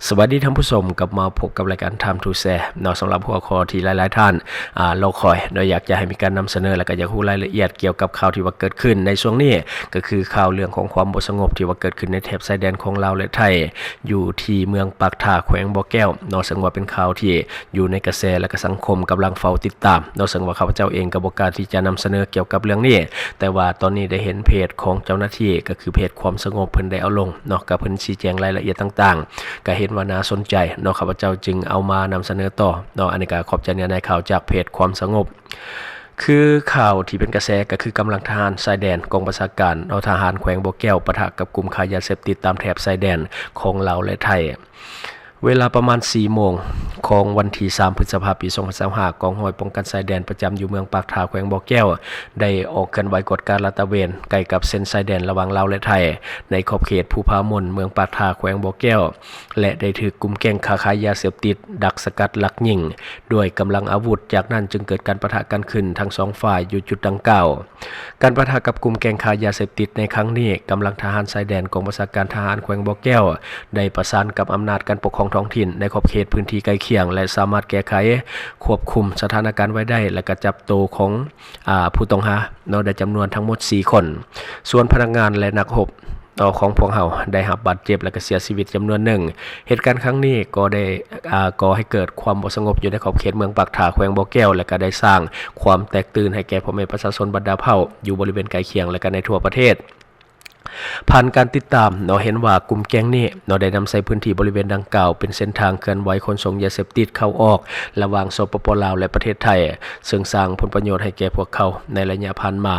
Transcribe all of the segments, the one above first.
ສະບາຍດີທ່ານຜູ້ຊົມ, ກັບມາພົບກັບລາຍການ Time to Share ເນາະ, ສຳລັບຫົວຂໍ້ທີ່ຫຼາຍໆທ່ານ ອ່າ ລໍຄອຍເນາະ, ຢາກຈະໃຫ້ມີການນຳສະເໜີ ແລ້ວກໍຢາກຮູ້ລາຍລະອຽດກ່ຽວກັບຂ່າວທີ່ວ່າເກີດຂຶ້ນໃນຊ່ວງນີ້ ກໍຄືຂ່າວເລື່ອງຂອງຄວາມບໍ່ສະຫງົບທີ່ວ່າເກີດຂຶ້ນໃນແຖບຊາຍແດນຂອງລາວ ແລະ ໄທ ຢູ່ທີ່ເມືອງປາກທາ ແຂວງບໍ່ແກ້ວເນາະ, ເຊິ່ງວ່າເປັນຂ່າວທີ່ຢູ່ໃນກະແສ ແລະ ກໍສັງຄົມກຳລັງເຝົ້າຕິດຕາມເນາະ, ເຊິ່ງວ່າຂ້າພະເຈົ້າເອງກໍບໍ່ກ້າທີ່ຈະນຳສະເໜີກ່ຽວກັບເລື່ອງນີ້, ແຕ່ວ່າຕອນນີ້ໄດ້ເຫັນເພຈຂອງເຈົ້າໜ້າທີ່ ກໍຄືເພຈຄວາມສະຫງົບ ເພິ່ນໄດ້ເອົາລົງເນາະ, ກໍເພິ່ນຊີ້ແຈງລາຍລະອຽດຕ່າງໆ ກໍເຫັນວ່າໜ້າສົນໃຈເນາະ, ຂ້າພະເຈົ້າຈຶ່ງເອົາມານຳສະເໜີຕໍ່ເນາະ. ອັນນີ້ກໍຂອບໃຈໃນນາຍຂ່າວຈາກເພຈຄວາມສະຫງົບ. ຄືຂ່າວທີ່ເປັນກະແສ ກໍຄືກຳລັງທະຫານຊາຍແດນ ກອງບັນຊາການເນາະ ທະຫານແຂວງບໍ່ແກ້ວ ປະທະກັບກຸ່ມຄ້າຢາເສບຕິດຕາມແຖບຊາຍແດນຂອງລາວ ແລະ ໄທ. ເວລາປະມານສີ່ໂມງຂອງວັນທີສາມ ພຶດສະພາ ປີສອງພັນຊາວຫ້າ ກອງຮ້ອຍປ້ອງກັນຊາຍແດນປະຈຳຢູ່ເມືອງປາກທາ ແຂວງບໍ່ແກ້ວ ໄດ້ອອກເຄື່ອນໄຫວກວດກາລາດຕະເວນໃກ້ກັບເສັ້ນຊາຍແດນລະຫວ່າງລາວ ແລະ ໄທ ໃນຂອບເຂດພູຜາມົນ ເມືອງປາກທາ ແຂວງບໍ່ແກ້ວ ແລະ ໄດ້ຖືກກຸ່ມແກ້ງຄ້າຂາຍຢາເສບຕິດດັກສະກັດລັກຍິງດ້ວຍກຳລັງອາວຸດ. ຈາກນັ້ນຈຶ່ງເກີດການປະທະກັນຂຶ້ນທັງສອງຝ່າຍຢູ່ຈຸດດັ່ງກ່າວ. ການປະທະກັບກຸ່ມແກ້ງຄ້າຢາເສບຕິດໃນຄັ້ງນີ້, ກຳລັງທະຫານຊາຍແດນ ກອງບັນຊາການທະຫານແຂວງບໍ່ແກ້ວ ໄດ້ປະສານກັບອຳນາດການປົກຄອງທ້ອງຖິ່ນໃນຂອບເຂດພື້ນທີ່ໃກ້ຄຽງ ແລະ ສາມາດແກ້ໄຂຄວບຄຸມສະຖານະການໄວ້ໄດ້ ແລະ ກະຈັບໂຕຂອງ ອາ ຜູ້ຕ້ອງຫາເນາະ ໄດ້ຈຳນວນທັງໝົດສີ່ຄົນ. ສ່ວນພະນັກງານ ແລະ ນັກຮົບ ເນາະ ຂອງພວກເຮົາໄດ້ຮັບບາດເຈັບ ແລະ ກະເສຍຊີວິດຈຳນວນໜຶ່ງ. ເຫດການຄັ້ງນີ້ກໍໄດ້ ອາ ກໍ່ໃຫ້ເກີດຄວາມບໍ່ສະຫງົບຢູ່ໃນຂອບເຂດເມືອງປາກທາ ແຂວງບໍ່ແກ້ວ ແລະ ກະໄດ້ສ້າງຄວາມແຕກຕື່ນໃຫ້ແກ່ພໍ່ແມ່ປະຊາຊົນບັນດາເຜົ່າຢູ່ບໍລິເວນໃກ້ຄຽງ ແລະ ກະໃນທົ່ວປະເທດ. ຜ່ານການຕິດຕາມເນາະ ເຫັນວ່າກຸ່ມແກ້ງນີ້ເນາະ ໄດ້ນຳໃຊ້ພື້ນທີ່ບໍລິເວນດັ່ງກ່າວເປັນເສັ້ນທາງເຄື່ອນໄຫວຂົນສົ່ງຢາເສບຕິດເຂົ້າອອກລະຫວ່າງ ສປປ ລາວ ແລະ ປະເທດໄທ, ເຊິ່ງສ້າງຜົນປະໂຫຍດໃຫ້ແກ່ພວກເຂົາໃນໄລຍະຜ່ານມາ.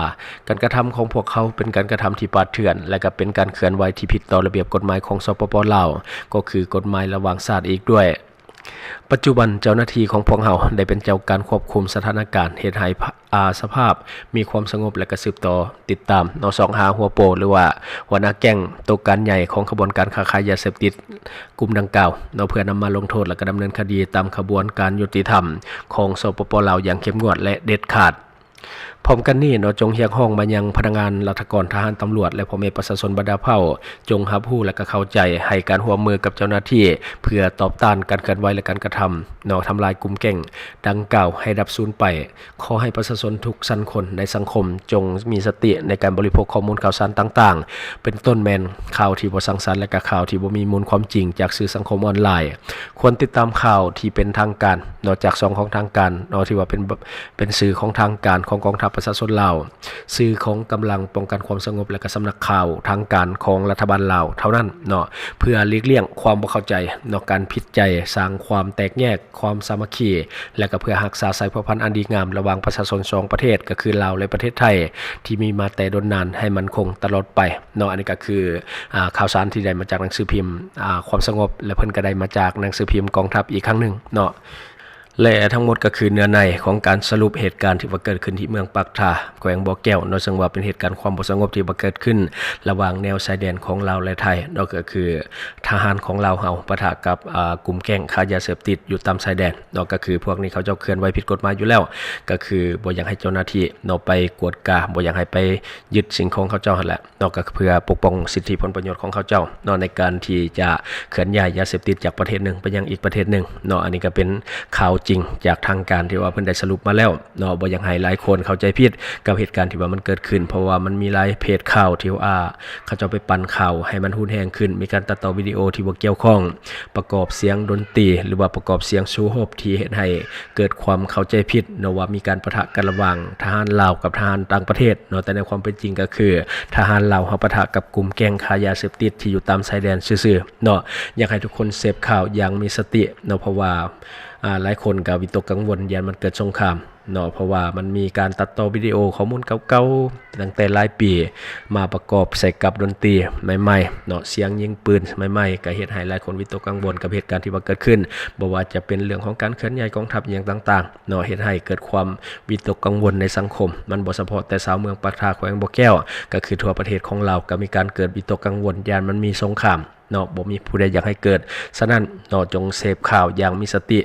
ການກະທຳຂອງພວກເຂົາເປັນການກະທຳທີ່ປາດເຖື່ອນ ແລະ ກໍເປັນການເຄື່ອນໄຫວທີ່ຜິດຕໍ່ລະບຽບກົດໝາຍຂອງ ສປປ ລາວ ກໍຄືກົດໝາຍລະຫວ່າງຊາດອີກດ້ວຍ. ປັດຈຸບັນເຈົ້າໜ້າທີ່ຂອງພວກເຮົາໄດ້ເປັນເຈົ້າການຄວບຄຸມສະຖານະການ, ເຮັດໃຫ້ ອາ ສະພາບມີຄວາມສະຫງົບ ແລະ ກໍສືບຕໍ່ຕິດຕາມເນາະ ຊອກຫາຫົວໂປ ຫຼືວ່າຫົວໜ້າແກ້ງໂຕການໃຫຍ່ຂອງຂະບວນການຄ້າຂາຍຢາເສບຕິດກຸ່ມດັ່ງກ່າວເນາະ ເພື່ອນຳມາລົງໂທດ ແລະ ກໍດຳເນີນຄະດີຕາມຂະບວນການຍຸຕິທຳຂອງ ສປປ ລາວ ຢ່າງເຂັ້ມງວດ ແລະ ເດັດຂາດ. ພ້ອມກັນນີ້ເນາະ ຈົ່ງຮຽກຮ້ອງມາຍັງພະນັກງານລັດຖະກອນ, ທະຫານ, ຕຳຫຼວດ ແລະ ພໍ່ແມ່ປະຊາຊົນບັນດາເຜົ່າ ຈົ່ງຮັບຮູ້ ແລະ ກໍເຂົ້າໃຈໃຫ້ການຮ່ວມມືກັບເຈົ້າໜ້າທີ່ ເພື່ອຕອບຕ້ານການເຄື່ອນໄຫວ ແລະ ການກະທຳເນາະ ທຳລາຍກຸ່ມແກ້ງດັ່ງກ່າວໃຫ້ດັບສູນໄປ. ຂໍໃຫ້ປະຊາຊົນທຸກຊັ້ນຄົນໃນສັງຄົມຈົ່ງມີສະຕິໃນການບໍລິໂພກຂໍ້ມູນຂ່າວສານຕ່າງໆ ເປັນຕົ້ນແມ່ນຂ່າວທີ່ບໍ່ສ້າງສັນ ແລະ ກໍຂ່າວທີ່ບໍ່ມີມູນຄວາມຈິງຈາກສື່ສັງຄົມອອນລາຍ. ຄວນຕິດຕາມຂ່າວທີ່ເປັນທາງການເນາະ ຈາກຊ່ອງຂອງທາງການເນາະ ທີ່ວ່າເປັນ ເປັນສື່ຂອງທາງການຂອງກອງທັບປະຊາຊົນລາວ, ສື່ຂອງກຳລັງປ້ອງກັນຄວາມສະຫງົບ ແລະ ກໍສຳນັກຂ່າວທາງການຂອງລັດຖະບານລາວເທົ່ານັ້ນເນາະ, ເພື່ອຫຼີກລ່ຽງຄວາມບໍ່ເຂົ້າໃຈເນາະ, ການຜິດໃຈ, ສ້າງຄວາມແຕກແຍກ ຄວາມສາມັກຄີ ແລະ ກໍເພື່ອຮັກສາສາຍພົວພັນອັນດີງາມລະຫວ່າງປະຊາຊົນສອງປະເທດ ກໍຄືລາວ ແລະ ປະເທດໄທ ທີ່ມີມາແຕ່ດົນນານໃຫ້ໝັ້ນຄົງຕະຫຼອດໄປເນາະ. ອັນນີ້ກໍຄື ອາ ຂ່າວສານທີ່ໄດ້ມາຈາກໜັງສືພິມ ອາ ຄວາມສະຫງົບ ແລະ ເພິ່ນກໍໄດ້ມາຈາກໜັງສືພິມກອງທັບອີກຄັ້ງໜຶ່ງເນາະ. ແລະ ທັງໝົດກໍຄືເນື້ອໃນຂອງການສະຫຼຸບເຫດການທີ່ວ່າເກີດຂຶ້ນທີ່ເມືອງປາກທາ ແຂວງບໍ່ແກ້ວເນາະ, ເຊິ່ງວ່າເປັນເຫດການຄວາມບໍ່ສະຫງົບທີ່ວ່າເກີດຂຶ້ນລະຫວ່າງແນວຊາຍແດນຂອງລາວ ແລະ ໄທເນາະ, ກໍຄືທະຫານຂອງລາວເຮົາປະທະກັບ ອາ ກຸ່ມແກ້ງຄ້າຢາເສບຕິດຢູ່ຕາມຊາຍແດນເນາະ, ກໍຄືພວກນີ້ເຂົາເຈົ້າເຄື່ອນໄຫວຜິດກົດໝາຍຢູ່ແລ້ວ, ກໍຄືບໍ່ຢາກໃຫ້ເຈົ້າໜ້າທີ່ເນາະໄປກວດກາ, ບໍ່ຢາກໃຫ້ໄປຍຶດສິ່ງຂອງເຂົາເຈົ້າຫັ້ນແຫຼະ. ເນາະ, ກໍເພື່ອປົກປ້ອງສິດທິຜົນປະໂຫຍດຂອງເຂົາເຈົ້າເນາະ ໃນການທີ່ຈະເຄື່ອນຍ້າຍຢາເສບຕິດຈາກປະເທດໜຶ່ງໄປຍັງອີກປະເທດໜຶ່ງເນາະ. ອັນນີ້ກໍເປັນຂ່າວຈິງຈາກທາງການທີ່ວ່າເພິ່ນໄດ້ສະຫຼຸບມາແລ້ວເນາະ, ບໍ່ຢາກໃຫ້ຫຼາຍຄົນເຂົ້າໃຈຜິດກັບເຫດການທີ່ວ່າມັນເກີດຂຶ້ນ, ເພາະວ່າມັນມີຫຼາຍເພຈຂ່າວທີ່ວ່າເຂົາເຈົ້າໄປປັ່ນຂ່າວໃຫ້ມັນຮຸນແຮງຂຶ້ນ, ມີການຕັດຕໍ່ວິດີໂອທີ່ບໍ່ກ່ຽວຂ້ອງປະກອບສຽງດົນຕີ ຫຼືວ່າປະກອບສຽງສູ້ຮົບ ທີ່ເຮັດໃຫ້ເກີດຄວາມເຂົ້າໃຈຜິດເນາະ ວ່າມີການປະທະກັນລະຫວ່າງທະຫານລາວກັບທະຫານຕ່າງປະເທດ ເນາະ, ແຕ່ໃນຄວາມເປັນຈິງກໍຄືທະຫານລາວເຮົາປະທະກັບກຸ່ມແກ້ງຄ້າຢາເສບຕິດທີ່ຢູ່ຕາມຊາຍແດນຊື່ໆເນາະ. ຢາກໃຫ້ທຸກຄົນເສບຂ່າວຢ່າງມີສະຕິເນາະ, ເພາະວ່າ ອາ ຫຼາຍຄົນກໍວິຕົກກັງວົນຢ້ານມັນເກີດສົງຄາມເນາະ, ເພາະວ່າມັນມີການຕັດຕໍ່ວິດີໂອຂໍ້ມູນເກົ່າໆຕັ້ງແຕ່ຫຼາຍປີມາປະກອບໃສ່ກັບດົນຕີໃໝ່ໆເນາະ, ສຽງຍິງປືນໃໝ່ໆ ກໍເຮັດໃຫ້ຫຼາຍຄົນວິຕົກກັງວົນກັບເຫດການທີ່ວ່າເກີດຂຶ້ນ, ບໍ່ວ່າຈະເປັນເລື່ອງຂອງການເຄື່ອນຍ້າຍກອງທັບອີ່ຫຍັງຕ່າງໆ ເນາະ, ເຮັດໃຫ້ເກີດຄວາມວິຕົກກັງວົນໃນສັງຄົມ. ມັນບໍ່ສະເພາະແຕ່ຊາວເມືອງປາກທາ ແຂວງບໍ່ແກ້ວ, ກໍຄືທົ່ວປະເທດຂອງລາວກໍມີການເກີດວິຕົກກັງວົນ ຢ້ານມັນມີສົງຄາມເນາະ, ບໍ່ມີຜູ້ໃດຢາກໃຫ້ເກີດ. ສະນັ້ນເນາະ, ຈົ່ງເສບຂ່າວຢ່າງມີສະຕິ,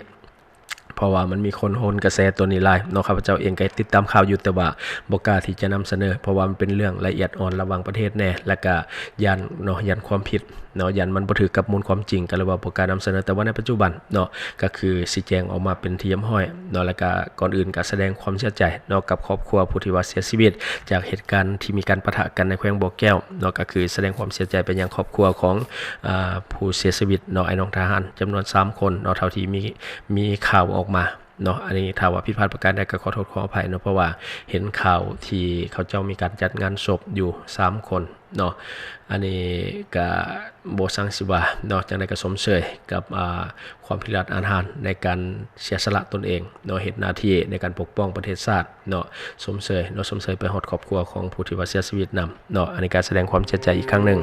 ເພາະວ່າມັນມີຄົນໂຫນກະແສຕົວນີ້ຫຼາຍເນາະ. ຂ້າພະເຈົ້າເອງກໍຕິດຕາມຂ່າວຢູ່, ແຕ່ວ່າບໍ່ກ້າທີ່ຈະນຳສະເໜີ, ເພາະວ່າມັນເປັນເລື່ອງລະອຽດອ່ອນລະຫວ່າງປະເທດແດ່, ແລະກະຢ້ານເນາະ, ຢ້ານຄວາມຜິດ ເນາະ ຢ້ານມັນບໍ່ຖືກກັບມູນຄວາມຈິງ ກໍເລີຍວ່າບໍ່ກ້ານຳສະເໜີ. ແຕ່ວ່າໃນປັດຈຸບັນເນາະ ກໍຄືຊີ້ແຈງອອກມາເປັນທີ່ຮຽບຮ້ອຍເນາະ ແລ້ວກໍກ່ອນອື່ນກໍສະແດງຄວາມເສຍໃຈເນາະ ກັບຄອບຄົວຜູ້ທີ່ວ່າເສຍຊີວິດຈາກເຫດການທີ່ມີການປະທະກັນໃນແຂວງບໍ່ແກ້ວເນາະ. ກໍຄືສະແດງຄວາມເສຍໃຈໄປຍັງຄອບຄົວຂອງ ອາ ຜູ້ເສຍຊີວິດເນາະ ອ້າຍນ້ອງທະຫານຈຳນວນສາມຄົນເນາະ ເທົ່າທີ່ມີ ມີຂ່າວອອກມາເນາະ. ອັນນີ້ຖ້າວ່າຜິດພາດປະການໃດກໍຂໍໂທດຂໍອະໄພເນາະ ເພາະວ່າເຫັນຂ່າວທີ່ເຂົາເຈົ້າມີການຈັດງານສົບຢູ່ສາມຄົນ ເນາະ. ອັນນີ້ກະບໍ່ຊ່າງຊິວ່າເນາະ ຈັ່ງໃດກະຊົມເຊີຍກັບ ອາ ຄວາມພິລາດອາດຫານໃນການເສຍສະຫຼະຕົນເອງເນາະ ເຮັດໜ້າທີ່ໃນການປົກປ້ອງປະເທດຊາດເນາະ. ຊົມເຊີຍເນາະ ຊົມເຊີຍໄປຮອດຄອບຄົວຂອງຜູ້ທີ່ວ່າເສຍຊີວິດນຳເນາະ. ອັນນີ້ກະສະແດງຄວາມເສຍໃຈອີກຄັ້ງໜຶ່ງ.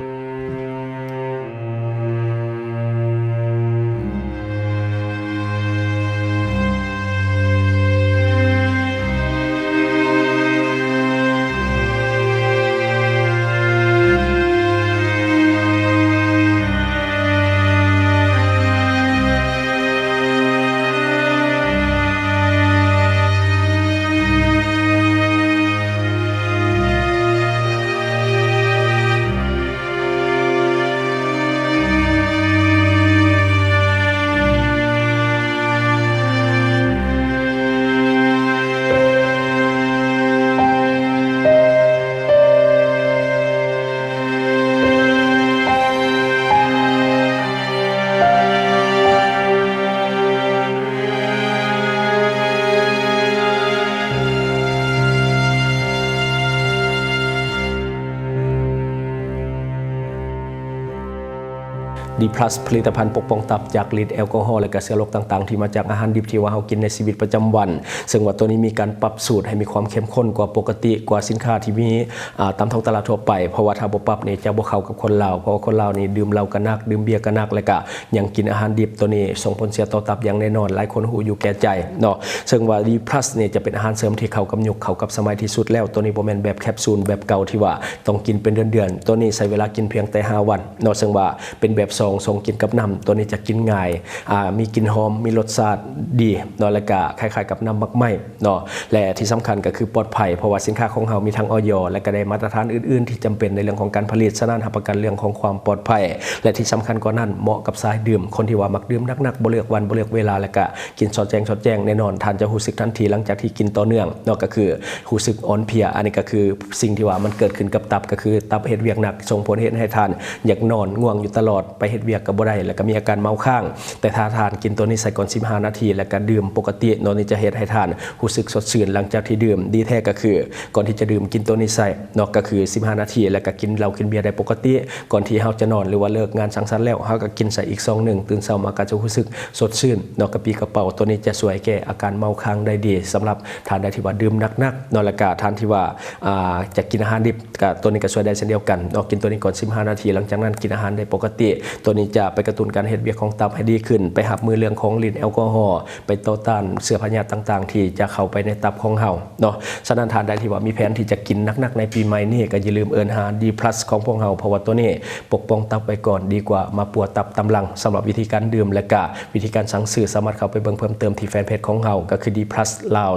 ດີພລັສ ຜະລິດຕະພັນປົກປ້ອງຕັບຈາກລິດແອລກໍຮໍ ແລະກະເຊື້ອໂລກຕ່າງໆ ທີ່ມາຈາກອາຫານດິບທີ່ວ່າເຮົາກິນໃນຊີວິດປະຈຳວັນ. ເຊິ່ງວ່າໂຕນີ້ມີການປັບສູດໃຫ້ມີຄວາມເຂັ້ມຂຸ້ນກວ່າປົກກະຕິ ກວ່າສິນຄ້າທີ່ມີ ອາ ຕາມທ້ອງຕະຫຼາດທົ່ວໄປ, ເພາະວ່າຖ້າບໍ່ປັບນີ້ຈະບໍ່ເຂົ້າກັບຄົນລາວ, ເພາະວ່າຄົນລາວນີ້ດື່ມເຫຼົ້າກໍໜັກ, ດື່ມເບຍກໍໜັກ ແລະກະຍັງກິນອາຫານດິບ. ໂຕນີ້ສົ່ງຜົນເສຍຕໍ່ຕັບຢ່າງແນ່ນອນ, ຫຼາຍຄົນຮູ້ຢູ່ແກ່ໃຈເນາະ. ເຊິ່ງວ່າດີພລັສນີ້ຈະເປັນອາຫານເສີມທີ່ເຂົ້າກັບຍຸກ, ເຂົ້າກັບສະໄໝທີ່ສຸດແລ້ວ. ໂຕນີ້ບໍ່ແມ່ນແບບແຄບຊູນແບບເກົ່າທີ່ວ່າຕ້ອງກິນເປັນເດືອນໆ, ໂຕນີ້ໃຊ້ເວລາກິນພຽງແຕ່ຫ້າວັນເນາະ. ເຊິ່ງວ່າເປັນແບບຊອງ, ຊອງກິນກັບນ້ຳ, ໂຕນີ້ຈະກິນງ່າຍ, ອາ ມີກິ່ນຫອມ, ມີລົດຊາດດີເນາະ, ແລະກະຄ້າຍໆກັບນ້ຳໝາກໄມ້ ເນາະ ແລະທີ່ສຳຄັນກໍຄືປອດໄພ, ເພາະວ່າສິນຄ້າຂອງເຮົາມີທັງ ອອຍ ແລະກໍໄດ້ມາດຕະຖານອື່ນໆທີ່ຈຳເປັນໃນເລື່ອງຂອງການຜະລິດ. ສະນັ້ນ ຮັບປະກັນເລື່ອງຂອງຄວາມປອດໄພ ແລະທີ່ສຳຄັນກວ່ານັ້ນ ເໝາະກັບສາຍດື່ມ, ຄົນທີ່ວ່າມັກດື່ມໜັກໆ ບໍ່ເລືອກວັນ ບໍ່ເລືອກເວລາ ແລະກະກິນຊອດແຈ້ງ ຊອດແຈ້ງ. ແນ່ນອນ ທ່ານຈະຮູ້ສຶກທັນທີຫຼັງຈາກທີ່ກິນຕໍ່ເນື່ອງເນາະ, ກໍຄືຮູ້ສຶກອ່ອນເພຍ. ອັນນີ້ກໍຄືສິ່ງທີ່ວ່າມັນເກີດຂຶ້ນກັບຕັບ, ກໍຄືຕັບເຮັດວຽກໜັກ ສົ່ງຜົນເຮັດໃຫ້ທ່ານຢາກນອນ, ງ່ວງຢູ່ຕະຫຼອດ, ໄປເຮັດວຽກກໍບໍ່ໄດ້ ແລະກໍມີອາການເມົາຄ້າງ. ແຕ່ຖ້າທ່ານກິນໂຕນີ້ໃສ່ກ່ອນສິບຫ້ານາທີ ແລະກະດື່ມປົກກະຕິເນາະ, ນີ້ຈະເຮັດໃຫ້ທ່ານ ຮູ້ສຶກສົດຊື່ນຫຼັງຈາກທີ່ດື່ມ. ດີແທ້ກໍຄື ກ່ອນທີ່ຈະດື່ມ ກິນໂຕນີ້ໃສ່ເນາະ ກໍຄືສິບຫ້ານາທີ ແລ້ວກໍກິນເຫຼົ້າກິນເບຍໄດ້ປົກກະຕິ. ກ່ອນທີ່ເຮົາຈະນອນ ຫຼືວ່າເລີກງານສັງສັນແລ້ວ ເຮົາກໍກິນໃສ່ອີກຊອງໜຶ່ງ, ຕື່ນເຊົ້າມາກໍຈະຮູ້ສຶກສົດຊື່ນເນາະ, ກະປີ້ກະເປົາ. ໂຕນີ້ຈະຊ່ວຍແກ້ອາການເມົາຄ້າງໄດ້ດີ ສຳລັບທ່ານໃດທີ່ວ່າດື່ມໜັກໆເນາະ, ແລ້ວກໍທ່ານທີ່ວ່າ ອາ ຈະກິນອາຫານດິບ ກະໂຕນີ້ກໍຊ່ວຍໄດ້ເຊັ່ນດຽວກັນເນາະ. ກິນໂຕນີ້ກ່ອນສິບຫ້ານາທີ ຫຼັງຈາກນັ້ນກິນອາຫານໄດ້ປົກກະຕິ. ໂຕນີ້ຈະໄປກະຕຸ້ນການເຮັດວຽກຂອງຕັບໃຫ້ດີຂຶ້ນ, ໄປຮັບມືເລື່ອງຂອງລິດແອລກໍຮໍ, ໄປຕໍ່ຕ້ານເຊື້ອພະຍາດຕ່າງໆທີ່ຈະເຂົ້າໄປໃນຕັບຂອງເຮົາ ເນາະ. ສະນັ້ນ ທ່ານໃດທີ່ວ່າມີແຜນທີ່ຈະກິນໜັກໆໃນປີໃໝ່ນີ້ ກໍຢ່າລືມເອີ້ນຫາດີພລັສຂອງພວກເຮົາ, ເພາະວ່າໂຕນີ້ປົກປ້ອງຕັບໄວ້ກ່ອນ ດີກວ່າມາປົວຕັບຕາມຫຼັງ. ສຳລັບວິທີການດື່ມ ແລະກະວິທີການສັ່ງຊື້ ສາມາດເຂົ້າໄປເບິ່ງເພີ່ມເຕີມທີ່ແຟນເພຈຂອງເຮົາ ກໍຄື ດີພລັສລາວ.